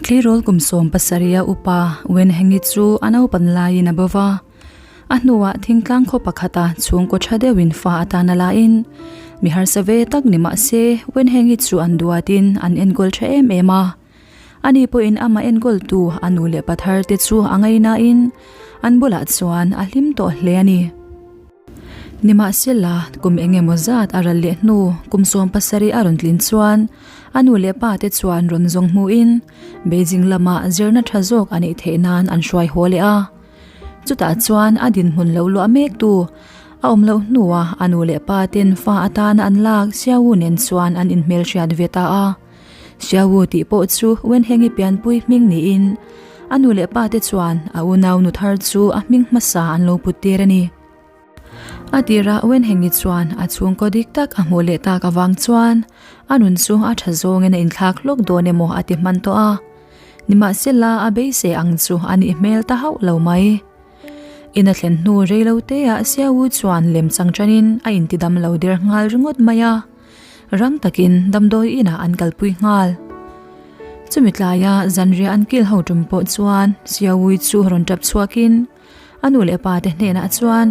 Tleirawl kum 17 a upa Wenhengi chu a naupan laiin a bo va. A hnuah thingtlang khaw pakhata chhungkaw tha deuhin fa atan a lain mi harsa ve tak ni mah se Wenhengi chu an duatin an enkawl tha em em a. Ani pawhin amah enkawltu a nu leh pa thar te chu a ngainain an bulah chuan a hlim tawh hle a ni. Nimahsela, kum eng emaw zat a ral leh hnu kum 70 a rawn tlin chuan a nu leh pa te chuan rawn zawng hmuhin Beijing lama zirna tha zawk a neih theih nan an hruai haw leh a. Chutah chuan a dinhmun lo luah mek tu a awm loh hnuah a nu leh pa ten fa atana an lak Xiaowu nen chuan an inhmelhriat ve ta a. Xiaowu tih pawh chu Wenhengi pianpui hming niin a nu leh pa te chuan a unau nu thar chu a hming hmasa an lo put tir a ni. A tirah Wenhengi chuan a chhungkaw dik tak a hmuh leh tak avang chuan a nun chu a tha zawngin a inthlak hlawk dawn emaw a ti hman tawh a. Nimahsela a beisei ang chu a nih hmel ta hauh lo mai. In a thlen hnu rei lo teah Xiaowu chuan lem chang tanin a intidam lo der nghal ringawt mai a. Rang takin damdawi inah an kalpui nghal. Chumi tlaia zanriah an kil ho tum pawh chuan Xiaowu chu rawn tap chhuakin A nu leh pa te hnenah chuan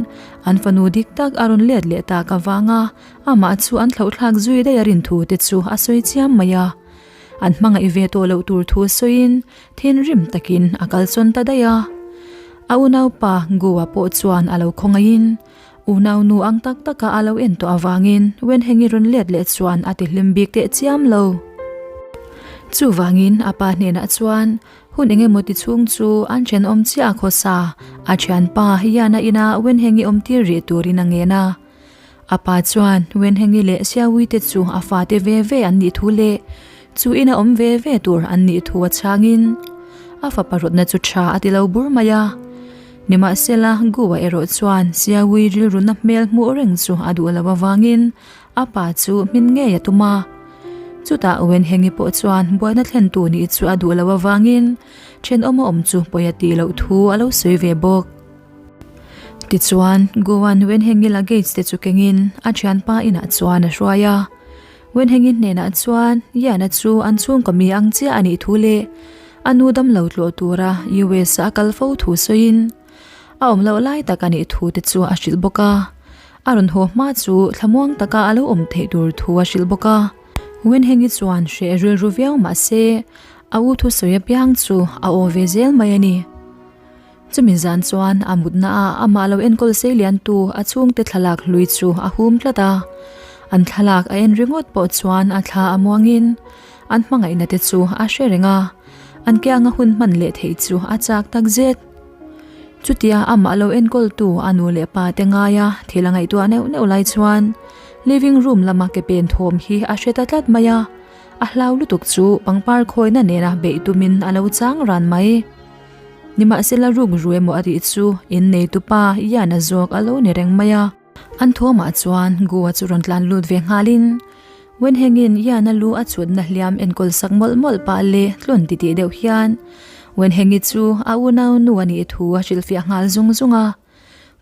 an fanu dik tak a rawn let leh tak avanga amah chu an thlauhthlak zui daih a rin thu te chu a sawi chiam mai a. An hmangaih ve tawh loh tur thu sawiin thinrim takin a kalsawn ta daih a. A unaupa Goa pawh chuan a lo khawngaihin unau nu ang tak taka a lo en tawh avangin Wenhengi rawn let leh chuan a ti hlim bik teh chiam lo. Chuvangin a pa hnenah chuan Hun eng emaw ti chhung chu an thenawm chiah a khawsa, a thianpa Yana ina Wenhengi awm tir rih turin a ngen a. A pa chuan Wenhengi leh Xiaoui te chu a fate ve ve an nih thu leh chu ina awm ve ve tur an nih thu a chhangin a fapa rawtna chu tha a ti lo bur mai a. Nimahsela Gu-a erawh chuan Xiaoui rilruna hmel hmuh reng chu a duh lo avangin A pa chu hmin ngei a tum a. Chutah Wenhengi pawh chuan buaina thlen tu nih chu a duh loh avangin thenawm a awm chu pawi a tih loh thu a lo sawi ve bawk. Tichuan, Goan Wenhengi luggage te chu kengin a thianpa inah chuan a hruai a. Wenhengi hnenah chuan Yana chu an chhungkaw mi ang chiah a nih thu leh a nu damlo tlawh tura US a kal fo thu sawiin a awm loh lai tak a nih thu te chu a hrilh bawk a. A rawn haw hma chu thlamuang taka a lo awm theih tur thu a hrilh bawk a. Wenhengi chuan hreh rilru viau mah se a u thusawi apiang chu a aw ve zel mai a ni. Chumi zan chuan a mutna ah amah lo enkawl sei liantu a chhungte thlalak hlui chu a hum tlat a. An thlalak a en ringawt pawh chuan a thla a muangin an hmangaihna te chu a hre reng a, an kianga hun hman leh theih chu a chak takzet. Chutia amah lo enkawltu a nu leh pa te ngaia thil a ngaihtuah neuh neuh lai chuan living room lama ke pen thawm hi a hre ta tlat mai a, a hlau lutuk chu pangpar khawina nena beih tumin a lo chang ran mai. Nimahsela ruk ru emaw a tih chu inneitupa Ian-a zawk a lo ni reng mai a. An thawmah chuan Goa chu rawn tlan lut ve nghalin Wenhengin Ian-a lu a chhutna hliam enkawl sak mawlh mawlh pah leh tlawn titih deuh hian Wenhengi chu a unau nu a nih thu a hrilhfiah nghal zung zung a.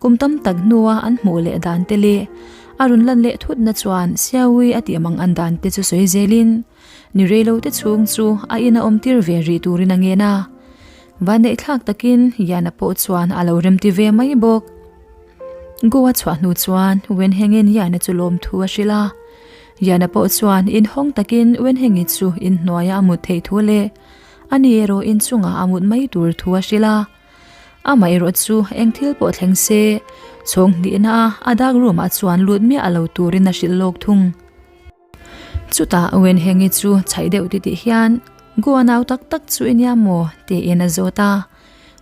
Kum tam tak hnua an hmuh leh dan te leh a rawn lan leh thutna chuan Siaui a tih mang an dan te chu sawi zelin ni reilo te chhung chu a ina awm tir ve rih turin a ngen a. Vanneihthlak takin Ian-a pawh chuan a lo remti ve mai bawk. Goa chhuah hnu chuan Wenhengin Yana chu lawmthu a hrilh a. Yana pawh chuan inhawng takin Wenhengi chu inhnuaia a mut theih thu leh a ni erawh inchungah a mut mai tur thu a hrilh a. Amah erawh chu eng thil pawh thleng se, chhawng hnihna a a dark room ah chuan lut miah lo turin a hrilh lawk thung. Chutah Wenhengi chu chhaih deuh titih hian, Goa nau tak tak chu i nia maw? tiin a zawt a.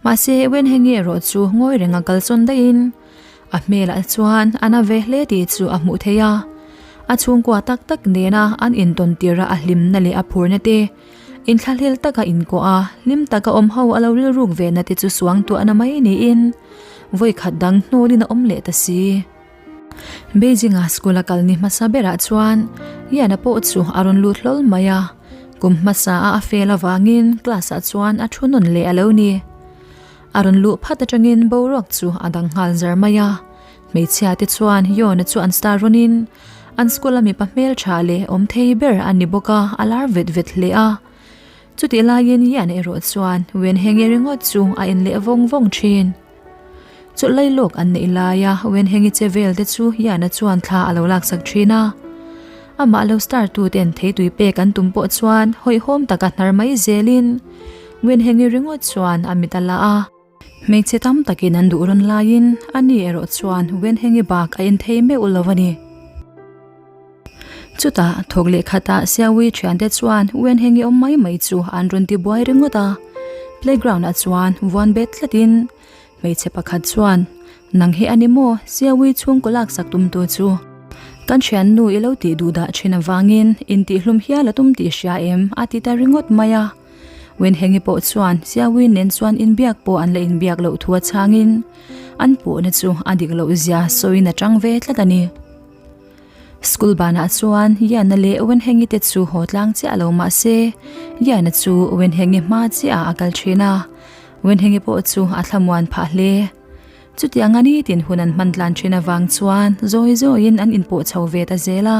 Mahse Wenhengi erawh chu ngawi reng a kalsawn daihin a hmelah chuan a na ve hle tih chu a hmuh theih a. A chhungkua tak tak nena an intawn tirha a hlimna leh a phurna te, inthlahlel taka inkuah a, hlim taka awm ho a lo rilruk ve na te chu suangtuahna mai niin vawikhat dang hnawlin a awm leh ta si. Beijing-a school a kal ni hmasa berah chuan Yana pawh chu a rawn lut hlawl mai a, kum hmasa a a fel avangin class-ah chuan a thu nawn leh a lo ni. A rawn luh phat atangin boruak chu a dang nghal zar mai a, hmeichhia te chuan Yona chu an star rawnin an school-a mipa hmeltha leh awm thei ber a ni bawk a, a lar vet vet hle a. Chutih laiin Yan erawh chuan Wenhengi ringawt chu a en leh vawng vawng thin. Chawlh lailawk an neih laia Wenhengi che vel te chu Yana chuan thla a lo laksak thin a. Amah lo star tu ten theitui pek an tum pawh chuan hawihhawm taka hnar mai zelin Wenhengi ringawt chuan a mit a la a. Hmeichhe tam takin an duh rawn laiin ani erawh chuan Wenhengi bak a en thei meuh lo a ni. Chutah thawk leh khatah Siawi thiante chuan Wenhengi awm mai mai chu an rawn ti buai ringawt a, playground ah chuan vuan bet tlatin hmeichhe pakhat chuan, Nang hi a ni maw Siawi chhungkaw laksak tum tu chu? Kan thiannu i lo tih duh dah thin avangin intihhlum hial a tum tih hria em? a ti ta ringawt mai a. Wenhengi pawh chuan Siawi nen chuan inbiak pawh an la inbiak loh thu a chhangin an puhna chu a dik loh zia sawiin a tang ve tlat a ni. School banah chuan Yana leh Wenhengi te chu haw tlang chiah lo mah se Yana chu Wenhengi hma chiah ah a kal thin a, Wenhengi pawh chu a thlamuan phah hle. Chutiang a nitin hun an hman tlan thin avang chuan zawi zawiin an inpawh chho ve ta zel a.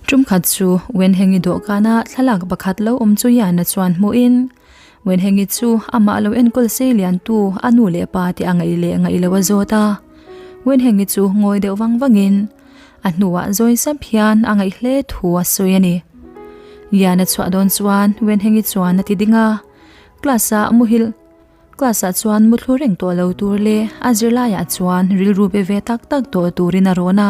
Tum khat chu Wenhengi dawhkana thlalak pakhat lo awm chu Yana chuan hmuhin Wenhengi chu amah lo enkawl sei liantu a nu leh pa te a ngaih leh ngaih lo a zawt a. Wenhengi chu ngawi deuh vang vangin a hnuah zawi sap hian a ngaih hle thu a sawi a ni. Yana chhuah dawn chuan Wenhengi chuan a ti ding a, class-ah muhil Class-ah chuan muthlu reng tawh lo tur leh a zirlaiah chuan rilru pe ve tak tak tawh turin a rawn a.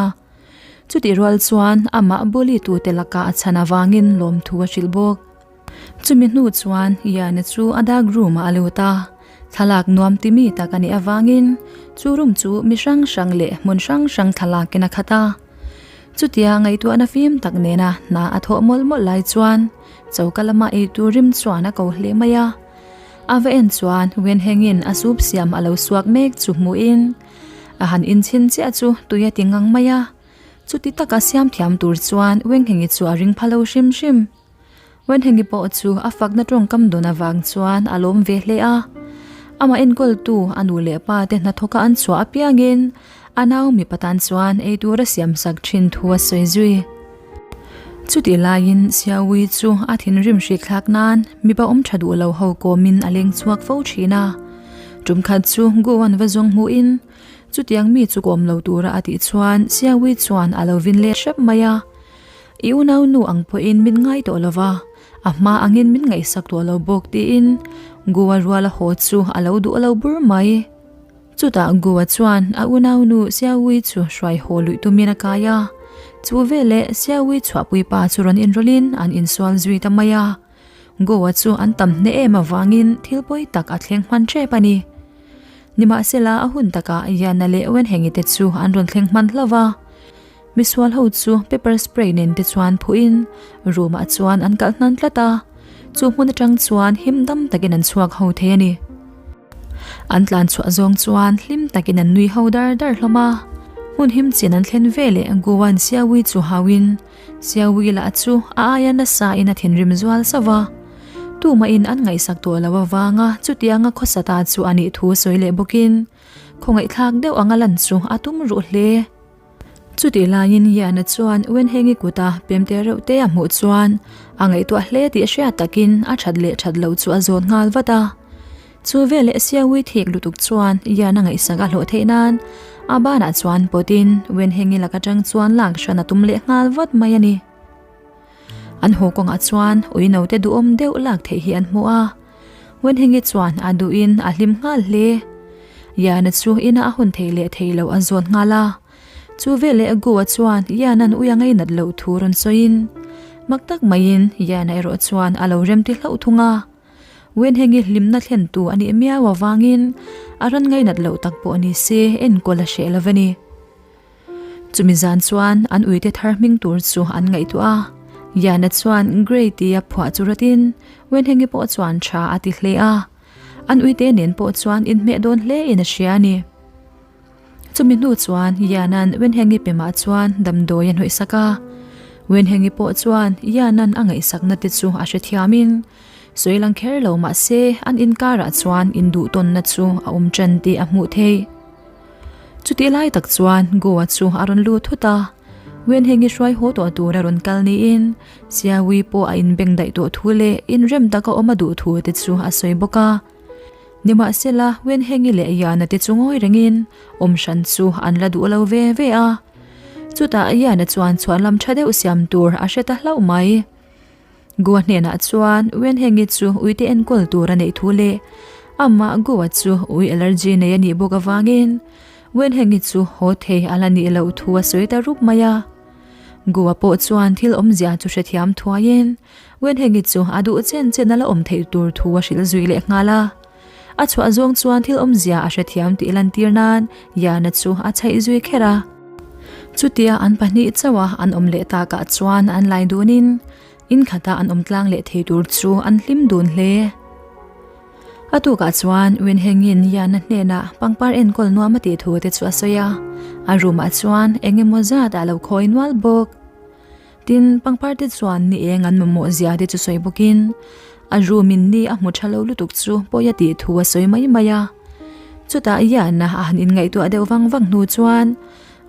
Chutih rual chuan amah bully tute lakah a chhan avangin lawmthu a hrilh bawk. Chumi hnu chuan Ian-a chu a dark room-ah a lut a, thlalak nuam ti mi tak a nih avangin chu room chu mi hrang hrang leh hmun hrang hrang thlalakin a khat a. Chutia ngaihtuahna fim tak nena hna a thawh mawlh mawlh lai chuan choka lama eitur rim chuan a ko hle mai a. A va en chuan Wenhengin a soup siam a lo suak mek chu hmuhin a han inchhin chiah chu tui a ti ngang mai a. Chuti taka siam thiam tur chuan Wenghengi chu a ring pha lo hrim hrim. Wenhengi pawh chu a fakna tawngkam dawn avang chuan a lawm ve hle a. Amah enkawltu a nu leh pa te hnathawka an chhuah apiangin a nau mipa tan chuan ei tur a siamsak thin thu a sawi zui. Chutih laiin Siawi chu a thinrim hrikthlak nan mipa awm tha duh lo ho kawmin a leng chhuak fo thin a. Tum khat chu Goan va zawng hmuhin chutiang mi chu kawm lo tura a tih chuan Siawi chuan a lo vin let hrep mai a. I unau nu ang pawhin min ngai tawh lo va, a hma angin min ngaihsak tawh lo bawk tiin Goa ruala haw chu a lo duh lo bur mai. Chutah Goa chuan a unaunu Siawi chu hruai haw luih tumin a kai a. Chu veleh Siawi chhuahpui pa chu rawn inrawlhin an insual zui ta mai a. Goa chu an tam hneh em avangin thil pawi tak a thleng hman tep a ni. Nimahsela a hun takah Yana leh Wenhengi te chu an rawn thleng hman hlauh va. Misual ho chu pepper spray nen te chuan phuhin room ah chuan an kalh hnan tlat a, chu hmun atang chuan him dam takin an chhuak ho thei a ni. An tlan chhuah zawng chuan hlim takin an nui ho dar dar hlawm a, hmun him chin an thlen ve leh Goan Siawi chu hauin Siawi lah chu a aia nasa in a thinrim zual sauh va, tumahin an ngaihsak tawh lo avanga chutianga khawsa ta chu a nih thu sawi leh bawkin khawngaihthlak deuh anga lan chu a tum ruh hle. Chutih laiin Yana chuan Wenhengi kuta pemte reuh te a hmuh chuan a ngaihtuah hle tih hriat takin a that leh that loh chu a zawn nghal vat a. Chu veleh Siawi thik lutuk chuan Yana ngaihsak a hlawh theih nan a banah chuan pawtin Wenhengi lak atang chuan lak hran a tum leh nghal vat mai a ni. An haw kawngah chuan ui naute duhawm deuh lak theih hi an hmu a. Wenhengi chuan a duhin a hlim nghal hle. Yana chu ina a hun thei leh thei loh a zawn nghal a. Chu veleh Goa chuan Yana'n ui a ngainat loh thu rawn sawiin, mak tak maiin Yana erawh chuan a lo remti hlauh thung a. Wenhengi hlimna thlentu a nih miau avangin a rawn ngainat loh tak pawh ni se enkawl a hreh lo a ni. Chumi zan chuan an uite thar hming tur chu an ngaihtuah a, Yana chuan Grey tia phuah chu ratin Wenhengi pawh chuan tha a ti hle a, an uite nen pawh chuan inhmeh dawn hle in a hria a ni. Chumi hnu chuan Yana'n Wenhengi pemah chuan damdawi a hnawih sak a, Wenhengi pawh chuan Yana'n a ngaihsakna te chu a hrethiamin sawi lang kher lo mah se an inkarah chuan induhtawnna chu a awm ṭan tih a hmuh theih. Chutih lai tak chuan Goa chu a rawn lut thut a. Wenhengi hruai haw tawh tur a rawn kal niin Siawi pawh a inbeng daih tawh thu leh inrem taka awm a duh thu te chu a sawi bawk a. Nimahsela, Wenhengi leh Yana te chu ngawi rengin awm hran chu an la duh lo ve ve a. Chutah Yana chuan chhuanlam tha deuh siam tur a hre ta hlauh mai. Goa hnenah chuan Wenhengi chu uite enkawl tur a neih thu leh amah Goa chu ui allergy nei a nih bawk avangin Wenhengi chu haw thei a la nih loh thu a sawi ta rup mai a. Goa pawh chuan thil awmzia chu hrethiam thuaiin Wenhengi chu a duh chen chen a la awm theih tur thu a hrilh zui leh nghal a. A chhuah zawng chuan thil awmzia a hrethiam tih lantir nan Yana chu a chhaih zui kher a. Chutia an pahnih chauha an awm leh takah chuan an lai dunin in khata an awm tlang leh thei tur chu an hlim dun hle. A tukah chuan Winhengin Yana hnenah pangpar enkawl nuam a tih thu te chu a sawi a, a room ah chuan eng emaw zat a lo khawi nual bawk. Tin, pangpar te chuan ni eng an mamawh zia te chu sawi bawkin a room in ni a hmu tha lo lutuk chu pawi a tih thu a sawi mai mai a. Chutah Yana a han inngaihtuah deuh vang vang hnu chuan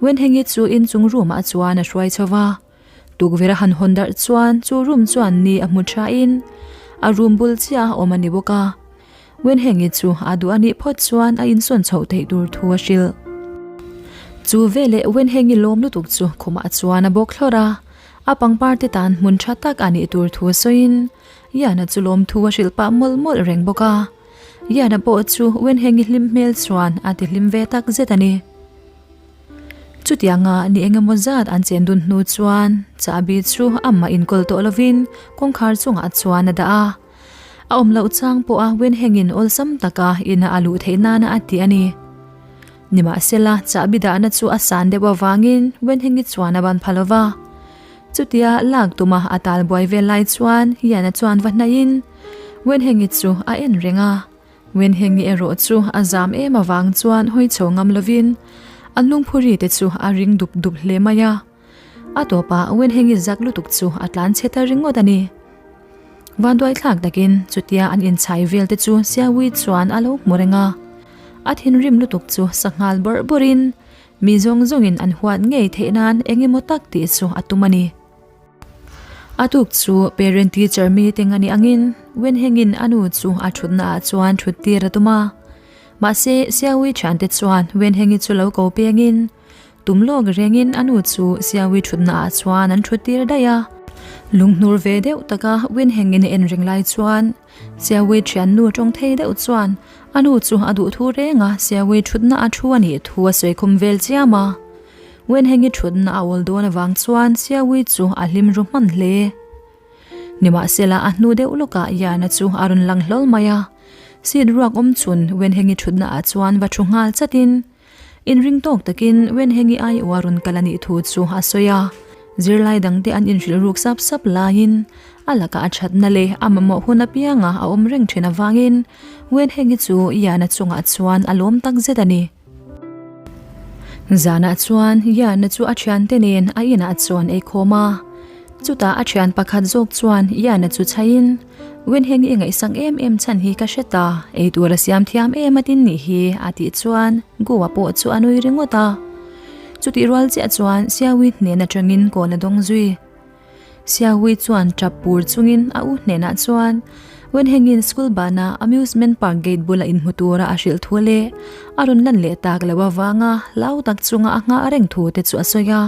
Wenhengi chu inchung room ah chuan a hruai chho va. Tukverh a han hawn darh chuan chu room chuan ni a hmu tha in a room bul chiah a awm a ni bawk a. Wenhengi chu a duh a nih phawt chuan a insawn chhoh theih tur thu a hrilh. Chu veleh Wenhengi lawm lutuk chu khumah chuan a bawk thlawrh a, a pangpar te tan hmun tha tak a nih tur thu sawiin Yana chu lawm thu a hrilh pah mawlh mawlh reng bawk a. Yana pawh chu Wenhengi hlim hmel chuan a ti hlim ve tak zet a ni. Chutianga ni engemaw zat an chen dun hnu chuan chahbi chu amah inkawl tawh lovin kawngkhar chungah chuan a dah a. A awm loh chang pawha Wenhengin awlsam taka ina a luh theih nana a ti a ni. Nimahsela, chahbi dahna chu a san deuh avangin Wenhengi chuan a ban pha lo va. Chutia lak tuma a tal buai vel lai chuan Yana chuan va hnaihin Wenhengi chu a en reng a. Wenhengi erawh chu a zam em avang chuan hawi chho ngam lovin a lungphuri te chu a ring dup dup hle mai a. A tawpah Wenhengi zak lutuk chu a tlan chhe ta ringawt a ni. Vanduai thlak takin chutia an inchhai vel te chu Siawi chuan a lo hmu reng a. A thinrim lutuk chu sanghal bawrh bawrhin mi zawng zawngin an huat ngei theih nan eng emaw tak tih chu a tum a ni. A tuk chu parent teacher meeting a nih angin Wenhengin a nu chu a thutna ah chuan thut tir a tum a. Mahse Siawi thiante chuan Wenhengi chu lo ko pengin Tum lawk rengin a nu chu Siawi thutna ah chuan an thut tir daih a. Lunghnur ve deuh taka Winhengin a en reng lai chuan Siawi thiannu tawng thei deuh chuan a nu chu a duh thu reng a Siawi thutna a thu a nih thu a sawi khum vel chiam a. Winhengi thutna a awl dawn avang chuan Siawi chu a hlim ru hman hle. Nimahsela a hnu deuh lawkah Yana chu a rawn lang hlawl mai a. Seat ruak awm chhun Wenhengi thutna ah chuan va thu nghal chatin Inring tawk takin Wenhengi aiawh a rawn kal a nih thu chu a sawi a, zirlai dangte an inhrilh ruk sap sap laiin a lakah a thatna leh a mamawh hun apianga a awm reng thin avangin Wenhengi chu Yana chungah chuan a lawm tak zet a ni. Zanah chuan Yana chu a thiante nen a inah chuan ei khawm a, chutah a thian pakhat zawk chuan Yana chu chhaiin, Wenheng i ngaihsak em em chhan hi ka hre ta, ei tur a siam thiam em a tin nih hi a tih chuan Goa pawh chu a nui ringawt a. Chutih rual chiah chuan Siawi hnen atangin kawn a dawng zui. Siawi chuan tap pur chungin a u hnenah chuan Wenhengin school bana amusement park gate bula inhmu tura a hrilh thu leh a rawn lan leh tak loh avanga hlau tak chunga a nghah reng thu te chu a sawi a.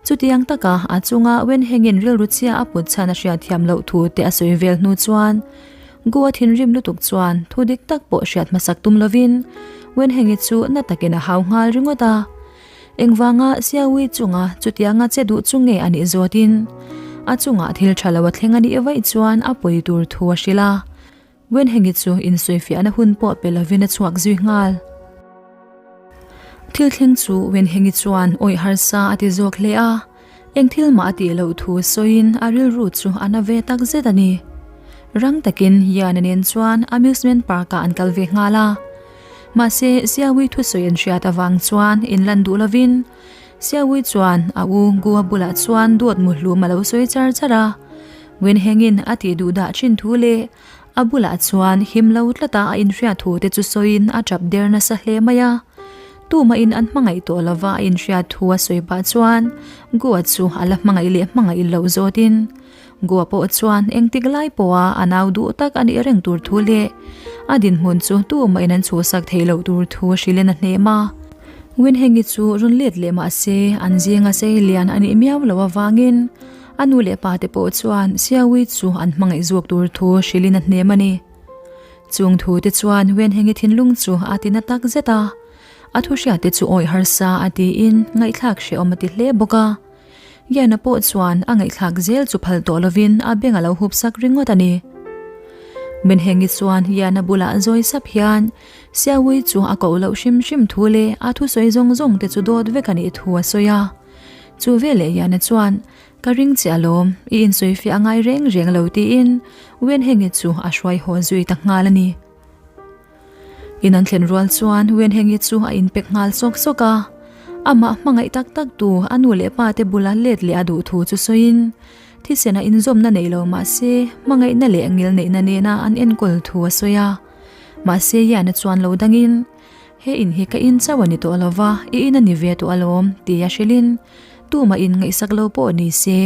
Chutiang taka a chunga Wenhengin rilru chhia a put chhan a hriatthiam loh thu te a sawi vel hnu chuan Goa thinrim lutuk chuan thu dik tak pawh hriat hmasak tum lovin Wenhengi chu na takin a hau nghal ringawt a. Engvanga Siawi chunga chutianga che duh chu nge a nih zawtin a chungah thil tha lo a thleng a nih vaih chuan a pawi tur thu a hrilh a. Wenhengi chu insawifiahna hun pawh pe lovin a chhuak zui nghal. Thil thleng chu Wenhengi chuan awih harsa a ti zawk hle a, eng thil mah a tih loh thu sawiin a rilru chu a na ve tak zet a ni. Rang takin Yana nen chuan amusement park ah an kal ve nghal a. Mahse Siawi thusawi an hriat avang chuan inlan duh lovin Siawi chuan a u Gua bulah chuan duat muhlum a lo sawi char char a. Wenhengin a tih duh dah thin thu leh A bulah chuan him lo tlata a inhriat thu te chu sawiin a tap der nasa hle mai a. Tumahin an hmangaih tawh lova a inhriat thu a sawi pah chuan Gua chu a la hmangaih leh hmangaih loh zawtin Gua pawh chuan engtik lai pawha a nau duh tak a nih reng tur thu leh a dinhmun chu tumahin an chhuhsak theih loh tur thu a hrilhin a hnem a. Winhengi chu rawn let leh mah se an zinga sei lian a nih miau loh avangin a nu leh pa te pawh chuan Siawi chu an hmangaih zawk tur thu hrilhin a hnem a ni. Chung thu te chuan Wenhengi thinlung chu a ti na tak zet a, a thu hriat te chu awih harsa a tiin ngaihthlak hrehawm a ti hle bawk a. Yana pawh chuan a ngaihthlak zel chu phal tawh lovin a beng a lo hup sak ringawt a ni. Wenhengi chuan Yana bulah zawi sap hian Siawi chu a koh loh hrim hrim thu leh a thusawi zawng zawng te chu dawt vek a nih thu a sawi a. Chu veleh Yana chuan Ka ring che alawm, i insawifiah a ngai reng reng lo tiin Wenhengi chu a hruai haw zui ta nghal a ni. In an thlen rual chuan Wenhengi chu a inpek nghal sawk sawk a, amah hmangaih tak tak tu a nu leh pa te bula let leh a duh thu chu sawiin thisen a inzawmna nei lo mahse hmangaihna leh ngilneihna nena an enkawl thu a sawi a. Mahse Yana chuan lo dangin He in hi ka in chauh a ni tawh lova, i in a ni ve tawh alawm tia hrilhin Tumah in ngaihsak lo pawh ni se,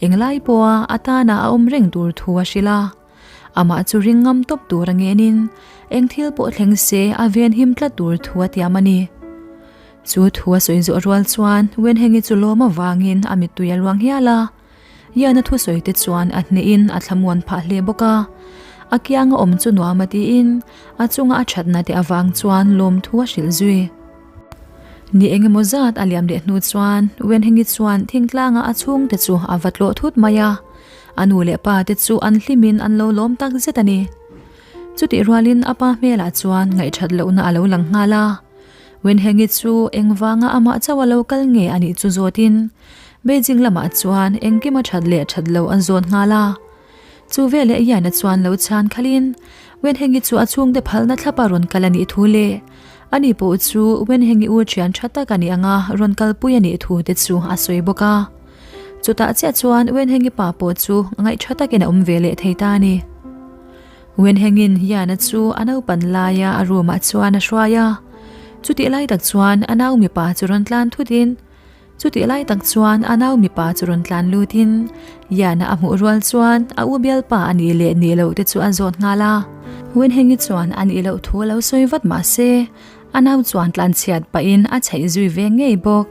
englai pawha a tana a awm reng tur thu a hrilh a. Amah chu ring ngam tawp tur a ngenin, eng thil pawh thleng se a ven him tlat tur thu a tiam a ni. Chu thu a sawi zawh rual chuan Wenhengi chu lawm avangin a mittui a luang hial a. Yana thusawi te chuan a hnehin a thlamuan phah hle bawk a. A kianga awm chu nuam a tiin a chunga a thatna te avang chuan lawmthu a hrilh zui. Ni engemaw zat a liam leh hnu chuan Wenhengi chuan thingtlanga a chhungte chu a va tlawh thut mai a, a nu leh pa te chu an hlimin an lo lawm tak zet a ni. Chutih rualin a pa hmelah chuan ngaihthat lohna a lo lang nghal a. Wenhengi chu engvanga amah chauh a lo kal nge a nih chu zawtin Beijing lamah chuan engkim a that leh that loh an zawt nghal a. Chu veleh Yana chuan lo chhan khalin Wenhengi chu a chhungte phalna thlapa rawn kal a nih thu leh ani pawh chu Wenhengi u thian tha tak a nih anga rawn kalpui a nih thu te chu a sawi bawk a. Chutah chiah chuan Wenhengi pa pawh chu ngaih tha takin a awm ve leh thei ta a ni. Wenhengin Yana chu a naupan laia a room ah chuan a hruai a. Chutih lai tak chuan a nau mipa chu rawn tlan thutin Chutih lai tak chuan a nau mipa chu rawn tlan lutin Yana a hmuh rual chuan a u bialpa a nih leh nih loh te chu a zawt nghal a. Wenhengi chuan a nih loh thu a lo sawi vat mah se a nau chuan tlan chhiat pahin a chheih zui ve ngei bawk.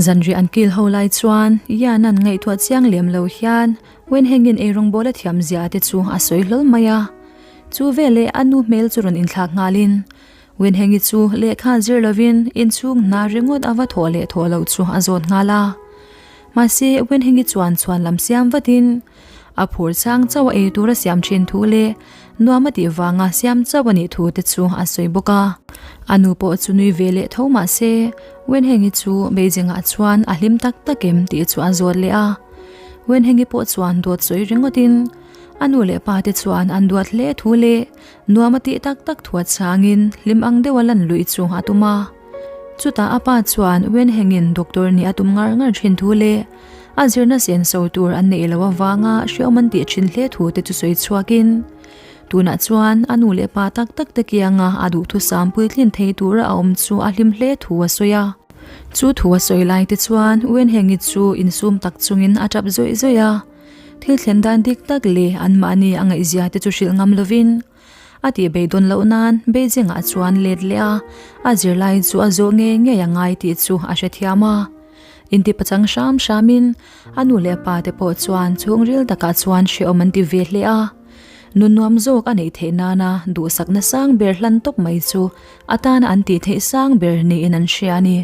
Zanriah an kil ho lai chuan Yana'n ngaihtuah chiang lem lo hian Wenhengin eirawngbawl a thiam zia te chu a sawi hlawl mai a. Chu veleh a nu hmel chu rawn inthlak nghalin Winhengi chu lehkha zir lovin inchhung hna ringawt a va thawh leh thawh loh chu a zawt nghal a. Mahse, Winhengi chuan chhuan lam siam vatin a phur chang chauh a ei tur a siam thin thu leh nuam a tih vanga siam chauh a nih thu te chu a sawi bawk a. A nu pawh chu nui ve leh tho mahse, Winhengi chu Beijing-ah chuan a hlim tak tak em tih chu a zawt leh a. Winhengi pawh chuan dawt sawi ringawtin a nu leh pa te chuan an duat hle thu leh Nuam a tih tak tak thuat changin hlim ang deuha lan luih chu a tum a. Chutah a pa chuan Wenhengin doctor nih a tum ngar ngar thin thu leh a zirna senso tur an neih loh avanga hreawm an tih thin hle thu te chu sawi chhuakin tunah chuan a nu leh pa tak tak te kianga a duhthusam puitlin thei tura a awm chu a hlim hle thu a sawi a. Chu thu a sawi lai te chuan Wenhengi chu insum tak chungin a tap zawih zawih a. Thil thlen dan dik tak leh anmahni a ngaihzia te chu hrilh ngam lovin a tih beidawn loh nan Beijing ah chuan let leh a, a zirlai chu a zawh ngei ngei a ngai tih chu a hrethiam a. Inti pachang hram hramin a nu leh pa te pawh chuan chhungril takah chuan hrehawm an ti ve hle a. Nun nuam zawk a neih theih nana duhsakna sang ber hlan tawp mai chu atana an tih theih sang ber niin an hria a ni.